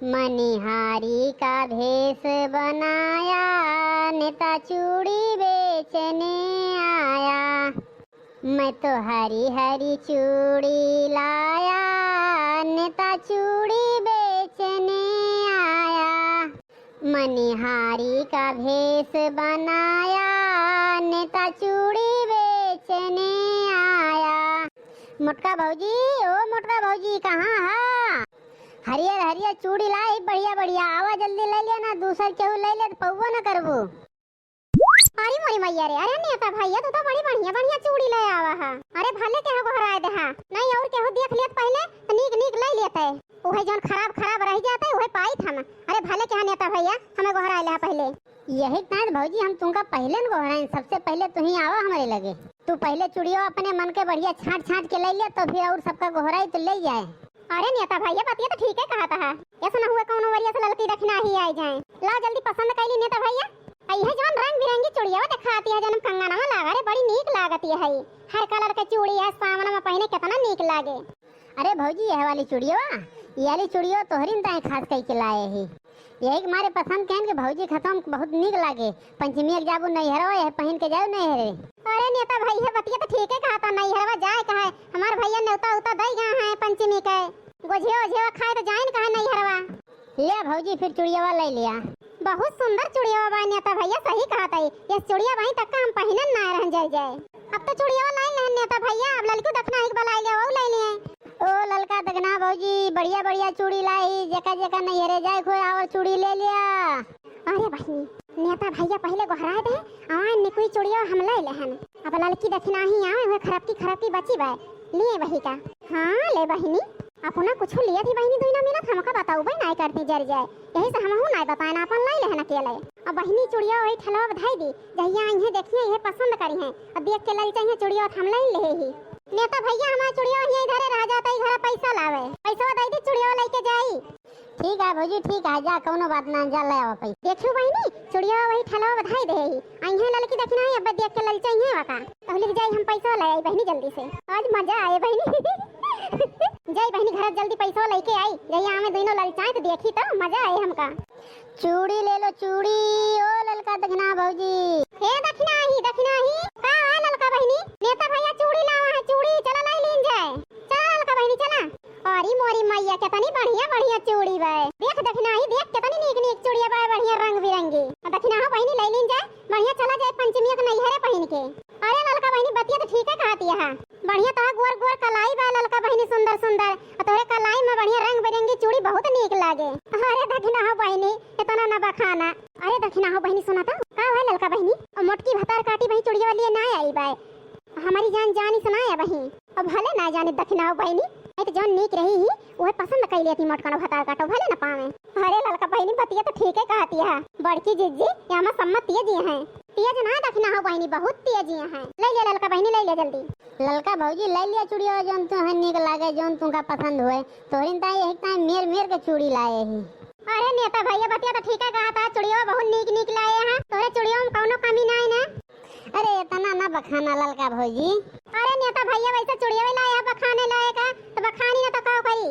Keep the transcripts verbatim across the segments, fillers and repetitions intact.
मनिहारी का भेष बनाया, नेता चूड़ी बेचने आया। मैं तो हरी हरी चूड़ी लाया, नेता चूड़ी बेचने आया। मनिहारी का भेष बनाया, नेता चूड़ी बेचने आया। मोटका भौजी, ओ मोटका भौजी, कहाँ हा? हरियर हरियर चूड़ी लाई, बढ़िया बढ़िया, आवा जल्दी लइ लिया ना, दूसर केहू लइ ले त पउबो न करबू। अरे मोरी मैया रे, अरे नेता भैया, तू तो बड़ी बढ़िया बढ़िया चूड़ी लइ आवा हा। अरे भले केहू गोहराए देहा, नहीं और केहू देख लेत पहिले त नीक नीक लइ लेते। उहे जौन खराब खराब रहि जाते, उहे पाइत हम। अरे भले केहा नेता भैया, हमें गोहराए लेहा पहिले। यही नाहीं त भौजी, हम तुमका पहिले न गोहराइन, सबसे पहिले तुहीं आवा हमरे लगे। तू पहिले चूड़ियो अपने मन के बढ़िया छाँट छाँट के लइ लिया, तो फिर और सबका गोहराई तो लइ जाए। अरे नेता भैया, बतिया तो ठीके कहत हा। ऐसा न हुए कौनो वरिया से ललकी दखिनाही आइ जाए। लाव जल्दी पसंद कइली नेता भैया। आ इहे जौन रंग बिरंगी चूड़िया देखाती है, जौन कंगनवा लागा रे, बड़ी नीक लागती है। हर colour के चूड़ी है, सावन में पहिने केतना नीक लागे। अरे भौजी, यह वाली चूड़िया, ये वाली चूड़िया तोहरिन ताई खास कइ के लाए ही। यही के मारे पसंद कहेन कि भौजी खतम बहुत नीक लागे। पंचमी के जाबू नैहरवा, यह पहिन के जाओ नैहरे। अरे नेता भैया, बतिया तो ठीके कहत हा, नैहरवा जाए का है। हमार भैया नेवता उता दइ गए हैं पंचमी के। गोझिया ओझिया खाए तो जाइन का है नैहरवा। ले भौजी, फिर चूड़ियावा लइ लिया। बहुत सुंदर चूड़ियावा बा नेता भैया, सही कहत है। ये चूड़िया वहीं तक का हम पहिनन ना रहन जर जाए। अब तो चूड़ियावा लइ लेहन नेता भैया, अब ललकी दखिनाही के बलाइ लिया, वो लइ लिया। ओ ललका दखिना भौजी, बढ़िया बढ़िया चूड़ी लाई, जेका जेका नैहरे जाए खोए और चूड़ी लइ लिया। अरे बहिनी, नेता भैया पहिले गोहराए दे, आवा निकुई चूड़िया हम लइ लेहन। अब ललकी दखिनाही आवे, उहे खरबकी खरबकी बची बा, लिए वही का। हाँ ले बहिनी, अपना कुछ लिया थी बहिनी, दुइना मिनट हमका बताउबे नाय करती जर जाए, यही से हमहू नाय बताएन, अपन लइ लेहन अकेले। अब बहिनी चूड़िया वही ठेलवा पे धइ दी, जहिया अइहें देखिहें, इहे पसंद करिहें, अब देख के ललचाइहें चूड़िया हम लइ लेहे ही। नेता भैया हमार चूड़िया वहीं धरे रह जाता, ई घरा पैसा लावे, पैसा दइ दी, चूड़िया लइके जाई। ठीक है भौजी, ठीक है, जा, कौनो बात ना, जा ले आवा पैसा। देखियो बहिनी, चूड़िया वही ठेलवा पे धइ देहे ही, अइहें ललकी दखिनाही, अब देख के ललचाइहें वका। तहु लिख जाई, हम पैसा ले आई बहिनी जल्दी से। आज मजा आए बहिनी। जाई बहिनी घर जल्दी पैसा लइके आई, जाई आवे दुइनो ललचाए तो देखी तो मजा आए हमका। चूड़ी ले लो चूड़ी, ओ ललका दखिना भौजी। हे दखिनाही, दखिनाही, का है ललका बहिनी? नेता भैया चूड़ी लावा है, चूड़ी, चला लाई लीन जाए। चला ललका बहिनी, चला। अरे मोरी मैया, केतनी बढ़िया बढ़िया चूड़ी बा। देख दखिनाही, देख केतनी नीक नीक चूड़िया बा, बढ़िया रंग बिरंगी। दखिना हो बहिनी, लइ लीन जाए, बढ़िया चला जाए पंचमी के नैहरे पहिन के। अरे ललका बहिनी, बतिया तो ठीके कहती है। बढ़िया तोहर गोर गोर कलाई बा ललका बहिनी, सुंदर सुंदर। आ तोहरे कलाई में बढ़िया रंग बिरंगी चूड़ी बहुत नीक लागे। अरे दखिना हो बहिनी, इतना ना बखाना। अरे दखिना हो बहिनी, सुना तो का है ललका बहिनी? ओ मोटकी भतार काटी बहिनी चूड़िया लिए ना आई बा। हमारी जान जानी सुनाए बहिनी। अब भले ना जानी दखिना हो बहिनी, नहीं तो जौन नीक रही ही, उहे पसंद कइ लेती मोटकन भतार काटो, भले ना पावे। अरे ललका बहिनी, बतिया तो ठीके कहती है। बड़की जिज्जी, यहाँ में सम्मत तिया जी हैं। तिया जी ना दखिना हो बहिनी, बहुत तिया जी हैं। लइ ले ललका बहिनी, लइ ले जल्दी। ललका भौजी, लइ लिया चूड़िया, जौन तुहें नीक लागे, जौन तुमका पसंद होए। तोहरिन ताई यही ताई मेर मेर के चूड़ी लाए ही। अरे नेता भैया, बतिया तो ठीके कहत हा, चूड़िया बहुत नीक नीक लाए हैं। तोहरे चूड़िया में कौनो कमी नाई ना। अरे इतना ना बखाना ललका भौजी। अरे नेता भैया, वैसे चूड़िया लाए हैं बखाने लायक, तो बखानी ना तो का करी।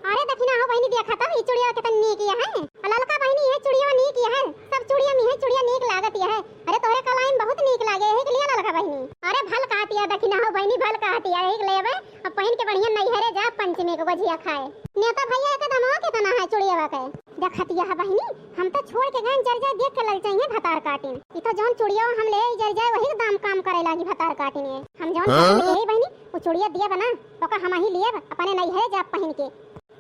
अरे दखिना हो बहिनी, देखा तो ई चूड़िया कितनी नीक है। आ ललका बहिनी, ये चूड़िया नीक है, सब चूड़िया में ये चूड़िया नीक लागत है। अरे तोहरे कलाई में बहुत नीक लागे, यही के लिए ललका बहिनी। अरे भल कहती है दखिना हो बहिनी, भल कहती है, यही के लेबे। अब पहिन के बढ़िया नैहरे जा, पंचमी के गोझिया खाए। नेता भैया, एक दामवा कितना है चूड़िया के? देखतिया है बहिनी, हम तो छोड़ के गए जर जाए, देख के ललचाइए भतार काटिन। ई तो जौन चूड़िया हम ले आई जर जाए, वही दाम काम करे लागी भतार काटिन। ये हम जौन हाँ? पसंद कही बहिनी, वो चूड़िया दिया बना, ओका हम ही लिए अपने नैहरे जा पहिन के।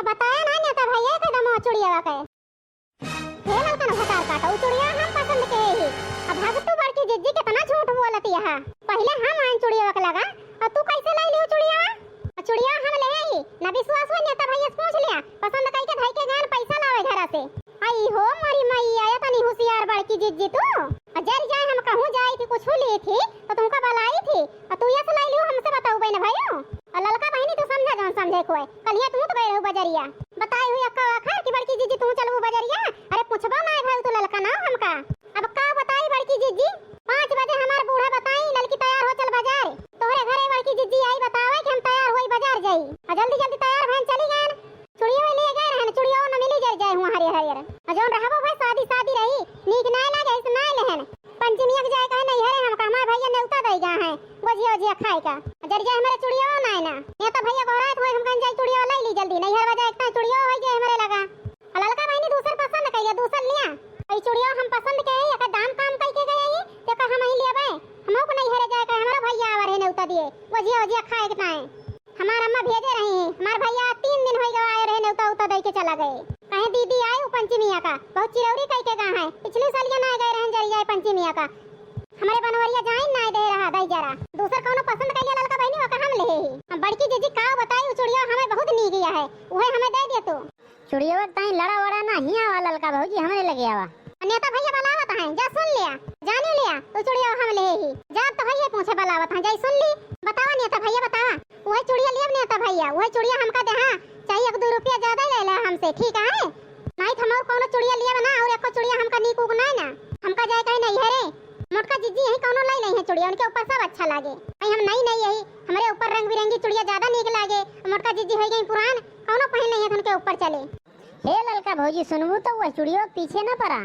अब बताया ना नेता भैया के दामवा चूड़िया के। हे ललकन भतार काटा, उ चूड़िया हम पसंद के ही। अब भगतू बड़की जिज्जी कितना झूठ बोलती है। पहिले हम आइन चूड़िया के लगा, और तू कैसे लाई लियो चूड़िया? आ चूड़िया हम ले ही, ना विश्वास हुआ नेता भैया से पूछ लिया, पसंद कई के धई के गैन पैसा लावे घर से। आई हो मोरी मैया, या तनी होशियार बड़की जिज्जी तू। आ जर जाए हम कहूँ जाई थी, कुछ ली थी, तो तुमका बलाई थी, और तू यस लाई लियो हमसे बताऊ बहन भाइयों। और ललका बहिनी तू समझा जौन समझे कोई, कलिया तू तो गए रहू बजरिया। बताई हुई अक्का आखर कि बड़की जिज्जी तू चलबू बजरिया, अरे पूछबो ना भाई तू ललका ना हमका। अब का बताई बड़की जिज्जी, पाँच बजे हमार बूढ़ा बताई ललकी तैयार हो चल बाजार। तोहरे घरे बड़की जिज्जी आई बतावे कि हम तैयार होई बाजार जाई। आ जल्दी जल्दी तैयार भैन चली गए। चुड़ियो ले गए रहन, चुड़ियो न मिली जर जाए हुआ हरियर। अ जौन रहबो भाई, शादी शादी रही, नीक नाय लागे, ऐसे नाय लेहन। पंचमिया के जाए कहे नैहरे, हमका हमार भैया नेउता दइ गा है गोझिया ओझिया खाए का। जरि जाए हमरे चुड़िया नाय ना। नेता भैया गोहरात होए, हम कहेन जाई चुड़िया लइ ली जल्दी, नैहरवा जाए इतना चुड़िया होइ जाए हमरे लगा। अ ललका बहिनी दूसर पसंद कइले, दूसर लिया। ई चुड़िया हम पसंद के, एकर दाम काम कइ के गए ही, तेकर हम ही लेबे। हमहू को नैहरे जाए कहे, हमरो भैया आवर है नेउता दिए, गोझिया ओझिया खाए के ताए। हमार अम्मा भेजे रही, हमार भैया तीन दिन होइ गवा आए रहे, नेउता उता दइ के चला गए। कहे दीदी आई उ पंचमिया का, बहुत चिरौरी कइ के गा है, पिछली सालिया ना गए रहन जरि जाए पंचमिया का। हमरे बनवरिया जाइन ना दे रहा दइ जरा। दूसर कौनो पसंद कइले ललका बहिनी, ओका हम लेहे ही। हम बड़की जीजी का बताई, उ चुड़िया हमें बहुत नीक है, उहे हमें दे दे तू। चुड़ियवा के ताई लड़ा वड़ा ना, हियाँ आवा ललका भौजी, हमरे लगे आवा। नेता भैया बुलावत हैं, जा सुन लिया, जानी लिया, तू चुड़ियवा हम ले ही। जा तो भैया पूछे बुलावत हैं, जाई सुन ली। बतावा नेता भैया, बतावा। उहे चुड़िया लियब नेता भैया, उहे चुड़िया हमका देहा, चाहे एक दो रुपया ज्यादा ले ले हमसे, ठीक है? नाहीं तो हम और कौनो चुड़िया लियब ना, और एको चुड़िया हमका नीक उक नाय ना। हमका जाए कहीं नैहरे, मोटका जिज्जी यही कौनो लाई नहीं है चुड़िया, उनके ऊपर सब अच्छा लागे। भाई हम नई नई यही, हमरे ऊपर रंग बिरंगी चुड़िया ज्यादा नीक लागे। मोटका जिज्जी होइ गई पुरान, कौनो पहिन नहीं है तो उनके ऊपर चले। हे ललका भौजी, सुनबू तो वह चुड़ियो के पीछे न पड़ा।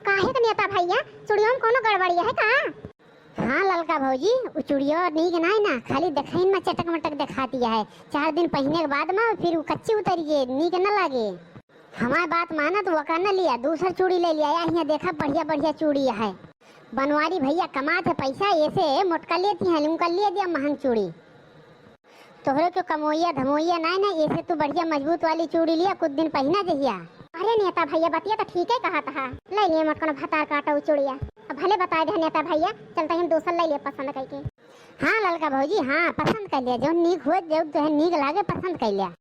काहे के नेता भैया, चुड़ियो में कौनो गड़बड़िया है का? हाँ ललका भौजी, उ चुड़ियो नीक नाय ना, खाली देखइन में चटक मटक देखाती है। चार दिन पहिने के बाद में फिर उ कच्ची उतरी है, नीक न लागे। हमार बात मानत वका न लिया, दूसर चूड़ी ले लिया। या हियाँ देखा, बढ़िया बढ़िया चूड़ी है। बनवारी भैया कमात है पैसा, ऐसे मोटका लेती हैं, उनका ले दिया महंग चूड़ी। तोहरे के कमोइया धमोइया नाय ना, ऐसे तू बढ़िया मजबूत वाली चूड़ी लिया, कुछ दिन पहिना जहिया। अरे नेता भैया, बतिया तो ठीक है कहत हा। ले लिए मोटकन भतार काटो चूड़िया। अब भले बताए दे नेता भैया, चलते हम दूसर ले लिए पसंद करके। हाँ ललका भौजी, हाँ पसंद कर लिया, जो नीक हो, जो तुहे नीक लागे पसंद कर लिया।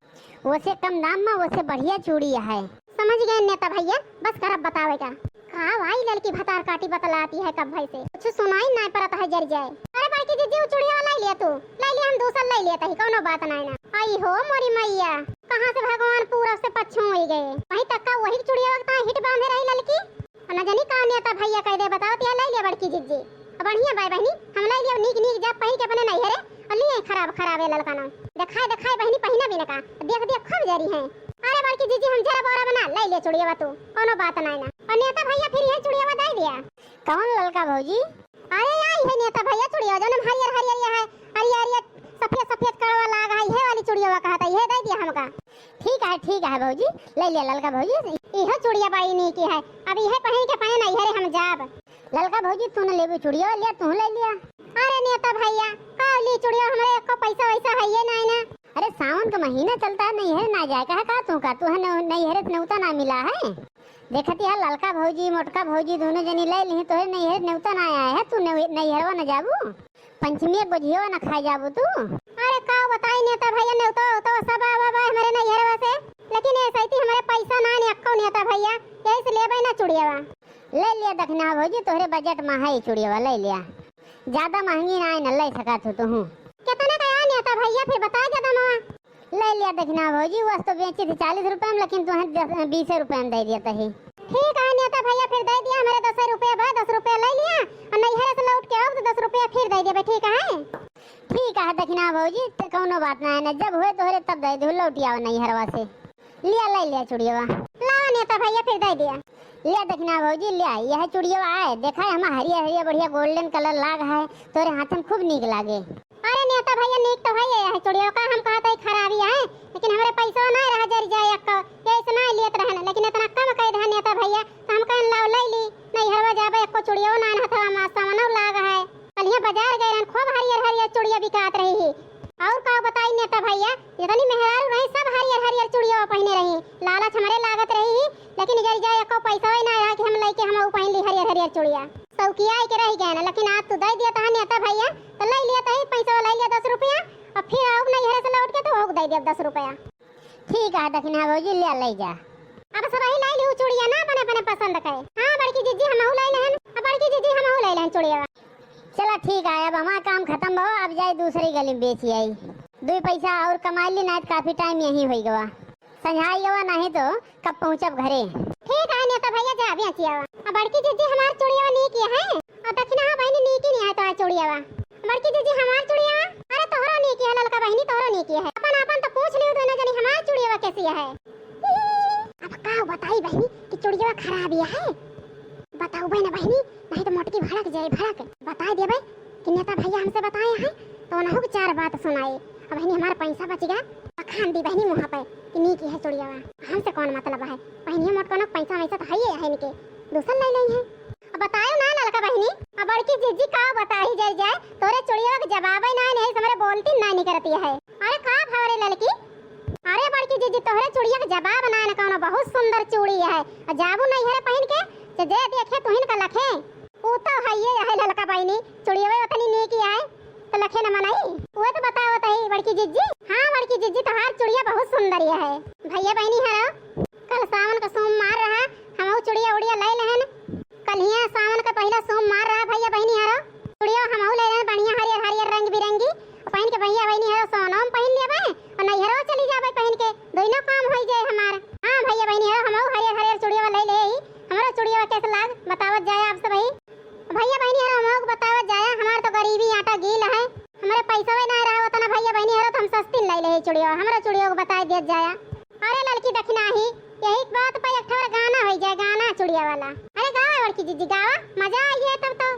वैसे कम दाम में वैसे बढ़िया चूड़ी है। समझ गए नेता भैया, बस करब बतावे का। का भाई ललकी भतार काटी बतलाती है कब भाई से, कुछ सुनाई ना पड़त है जर जाए। अरे बड़की जिज्जी, उ चुड़िया लाई लिया तू, लाई लिया, हम दूसर लाई लिया तही, कौनो बात नाय ना। आई हो मोरी मैया, कहाँ से भगवान पूरब से पश्चिम होइ गए, वहीं तक का वही चुड़िया वक्त हिट बांधे रही ललकी। और न जानी का नेता भैया कह दे, बताओ तिया लाई लिया बड़की जिज्जी। अब बढ़िया बाय बहनी, हम लाई लिया नीक नीक जा पहिर के अपने नैहरे, और लिए खराब खराब है ललका नाम। देखाए देखाए बहनी पहिना भी न का, देख देख खूब जरी है। अरे बड़की जिज्जी, हम जरा बोरा बना, लाई लिया चुड़िया तू, कौनो बात नाय ना। और नेता भैया फिर यह चुड़िया दे दिया। कौन ललका भौजी? अरे आई है नेता भैया चुड़िया, जौन हरियर हरियर ये है, हरियर हरियर सफेद सफेद कड़वा लाग है, ये वाली चुड़िया कहता, ये दे दिया हमका। ठीक है, ठीक है भौजी, ले लिया ललका भौजी। इहो चुड़िया बड़ी नीक है, अब इहे पहिन के अपने नैहरे हम जाब। ललका भौजी, तू न लेबू चुड़िया लिया, तू ले लिया। अरे नेता भैया, का ली चुड़िया, हमरे एको पैसा वैसा है ये नाय ना। अरे सावन का महीना चलता है, नैहरे ना जाए का है का तू का, तू है न-, नैहरे से नेउता ना मिला है। देखत या ललका भौजी, मोटका भौजी दोनों जनी ले लिही, तोहरे नैहर नेउता ना आया है, तू ने-, नैहरवा न जाबू? पंचमी के गोझियवा न खाए जाबू तू? अरे का बताई नेता भैया, नेउता तो सब आवा बा हमरे नैहरवा से, लेकिन ऐसे ही हमरे पैसा ना ने अक्को नेता भैया, यही से लेबे ना चुड़ियवा। ले लिया दखिना भौजी, तोहरे बजट में है चुड़ियवा, ले लिया। ज्यादा महंगी ना है न, ले सका तू तुहू। कितना का है नेता भैया, फिर बता ज्यादा मवा। ले लिया दखिना भौजी, वस तो बेची थी चालीस रुपए में, लेकिन तुम्हें दस, बीस रुपए में दे दिया तही। ठीक है नेता भैया, फिर दे दिया, हमरे दस रुपया बा, दस रुपया ले लिया, और नैहरे से लौट के आओ तो दस रुपया फिर दे देबे, ठीक है? ठीक है दखिना भौजी, त कौनो बात ना है ना, जब हुए तोहरे तब दे दू, लौट आओ नैहरवा से। लिया, ले लिया चुड़ियवा। लावा नेता भैया, फिर दे दिया। लिया दखिना भौजी, लिया, यह चुड़ियवा आए, देखा है हम हरिया हरिया बढ़िया golden colour लाग है, तोरे हाथ में खूब नीक लागे। अरे नेता भैया, नीक तो है ये है चुड़िया का, हम कहत है खराबी है, लेकिन हमरे पैसवा ना रह जर जाए अक्का, ये ऐसे ना लेत रहन, लेकिन इतना कम कह दे नेता भैया, तो हम कहन लाओ ले ली, नैहरवा जाबे एको चुड़िया ना हथवा में सामनो लाग है। कलिया बाजार गए रहन, खूब हरियर हरियर चुड़िया बिकात रही ही। और का बताई नेता भैया, जितनी मेहरारू रही सब हरियर हरियर चुड़िया पहिने रही, लालच हमरे लागत रही ही, लेकिन जर जाए एको पैसवा ना रहा कि हम लेके हम पहिन ली हरियर हरियर चुड़िया। शौकिया के रह गए ना, लेकिन आज तू दे दिया तहा नेता भैया, तो ले लिया तही पैसा, ले लिया दस रुपया, और फिर आओ नैहरे से लौट के तो ओक दे दिया दस रुपया। ठीक है दखिना भौजी, ले ले जा। अब सब ही ले ली चुड़िया ना अपने अपने पसंद के। हाँ बड़की जिज्जी, हमहू ले लेहन, अब बड़की जिज्जी हमहू ले लेहन चुड़िया। चला ठीक है, अब हमारा काम खत्म भवा, अब जाए दूसरी गली में बेची आई, दो पैसा और कमा ली, नहीं तो काफी time यहीं होई गवा। संझाई गवा नहीं तो कब पहुँचब घरे। ठीक है नेता भैया, जा बेची आवा। अब बड़की जिज्जी हमार चुड़िया नीक है, और दखिना हाँ बहनी नीक ही नहीं है तो आज चुड़िया। बड़की जिज्जी हमार चुड़िया, अरे तोहरो नीक है ललका बहनी, तोहरो नीक है। अपन अपन तो पूछ लियो दोनों जनी हमार चुड़िया कैसी है। अब का का बताई बहिनी कि चुड़िया खराब ही है। बताउबे ना बहिनी, नहीं तो मोटकी भड़क जाए, भड़क। बताई देबे कि नेता भैया हमसे बताए हैं, तो उनहू के चार बात सुनाए। अब बहिनी हमार पैसा बचिगा, बखान दी बहिनी मुँह पे कि नीक है चुड़िया, हमसे कौन मतलब है। बहिनी मोटकनो के पैसा वैसा तो है ही है इनके, दूसर ले लेई है। अब बतायो ना ललका बहिनी। अब बड़की जिज्जी का बताई जाए जाए, तोरे चुड़िया के जवाब ही ना है, हमरे बोलती ना निकरती है। अरे का भवरे ललकी? अरे बड़की जिज्जी, तोहरे चुड़िया के जवाब ना है ना कौनो, बहुत सुंदर चुड़ी है। आ जाबू नैहरे पहिन के, जे जे देखे तुहिन का लखे। ऊ तो हइये है ललका बहिनी, चुड़िया उतनी नीक है, तो लखे न मनई। उहे तो बतावत है बड़की जिज्जी। हाँ बड़की जिज्जी, तोहार चुड़िया बहुत सुंदर है। भैया बहिनी हरो, कल सावन का सोमवार रहा, हमहू चुड़िया उड़िया ले लेहन। कल हिया सावन का पहिला सोमवार रहा भैया बहिनी हरो, चुड़िया हमहू ले लेहन बढ़िया हरियर हरियर रंग बिरंगी, पहिन के भैया बहिनी हरो सोनों में पहिन लेबे और नैहरो चली जाबे पहिन के, दोनों काम होई जाए हमार। हाँ भैया बहिनी हरो, हमहू हरियर हरियर चुड़िया ले ले ही, हमरो चुड़िया कैसे लाग बतावत जाए आप सब ही। भैया बहिनी हरो, हमहू के बतावत जाए, हमार तो गरीबी आटा गील है, हमरे पैसा ना रहा उतना भैया बहिनी हरो, तो हम सस्ती ले ले ही चुड़िया, हमरो चुड़िया को बताई दिया जाए। अरे ललकी दखिनाही, यही बात पे एक ठो और गाना होई जाए, गाना चुड़िया वाला। अरे गावा बड़की जिज्जी गावा, मजा आई है तब तो।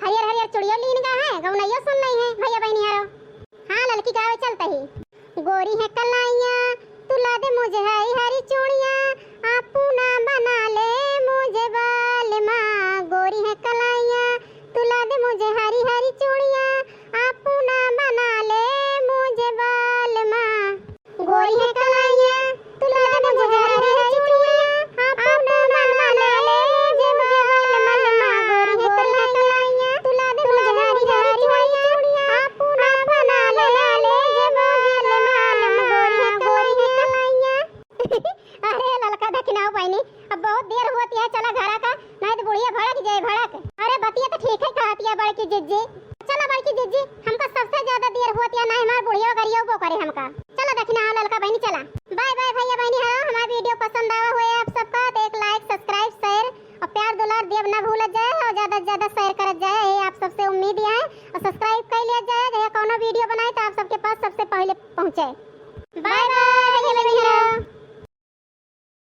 हरियर हरियर चुड़ियो लीन गा है, गौनैयो सुन नहीं है भैया बहिनी हरो। हाँ ललकी गावे चलते ही। गोरी है कलाइयाँ, तू ला दे मुझे हरी हरी चूड़ियाँ, अपना बना ले मुझे बालमा। गोरी है कलाइयाँ, तू ला दे मुझे हरी हरी चूड़ियाँ, अपना बना ले मुझे बालमा। गोरी है कलाइयाँ, तू ला दे मुझे हरी हरी चूड़ियाँ, अपना बना ले मुझे बालमा। गोरी है कलाइयाँ, तू ला दे मुझे हरी हरी चूड़ियाँ, अपना बना ले मुझे बालमा। गोरी है कलाइयाँ। अरे ललका दखिनाऊ बहिनी, अब बहुत देर होत है, चला घरा का, नहीं तो बुढ़िया भड़क जाए भड़क। अरे बतिया तो ठीक है कहत है बड़की जिज्जी। चला बड़की जिज्जी, हमका सबसे ज्यादा देर होत है, नहीं हमार बुढ़िया गरियउबो करे हमका। चला दखिनाऊ ललका बहिनी चला। बाय बाय भैया बहिनी हरो, हमार video पसंद आवा हुए आप सबका तो एक like, subscribe, share और प्यार दुलार देब ना भूलत जाए और ज्यादा से ज्यादा share करत जाए, यही आप सबसे उम्मीद है। और subscribe कर लिया जाए, जब कौनो video बनाए तो आप सबके पास सबसे पहले पहुँचे। बाय बाय भैया बहिनी हरो।